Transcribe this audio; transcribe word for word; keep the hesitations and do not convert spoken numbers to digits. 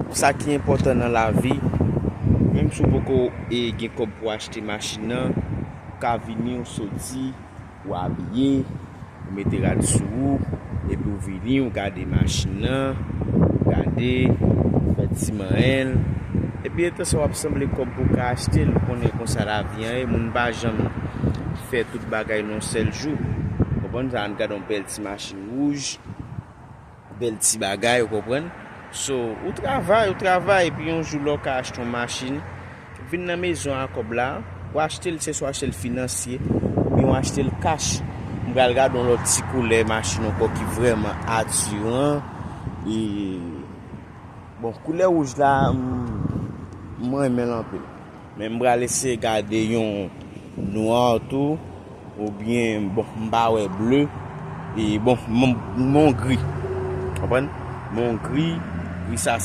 Sa ki enpòtan nan lavi, menm si w poko e, gen kòb pou w achte machin nan, ou ka vini, ou soti, ou abiye, ou mete rad sou ou, epi ou vini, ou gade machin nan, ou gade, ou fè ti manyen l. Epi etan sa w ap sanble kòb pou w ka achte l, ou konnen konsa lavi an ye, moun pa janm fè tout bagay nan yon sèl jou. Konprann sa, ann gade yon bèl ti machin wouj, bèl ti bagay, ou konprann? So, ou travay, ou travay, epi yon jou lè w ka achte yon machin, vin nan mezon a kòb la, ou achte l, se swa achte l finansye, oubyen ou achte l kach. M pral gade yon lòt ti koulè machin ankò ki vrèman atiran. E, bon, koulè wouj la, m, mwen renmen l anpil. Men m pral eseye gade yon nwa tou, oubyen, bon, m pa wè ble. E, bon, m, m, m gri. Konprann? M gri, gri sa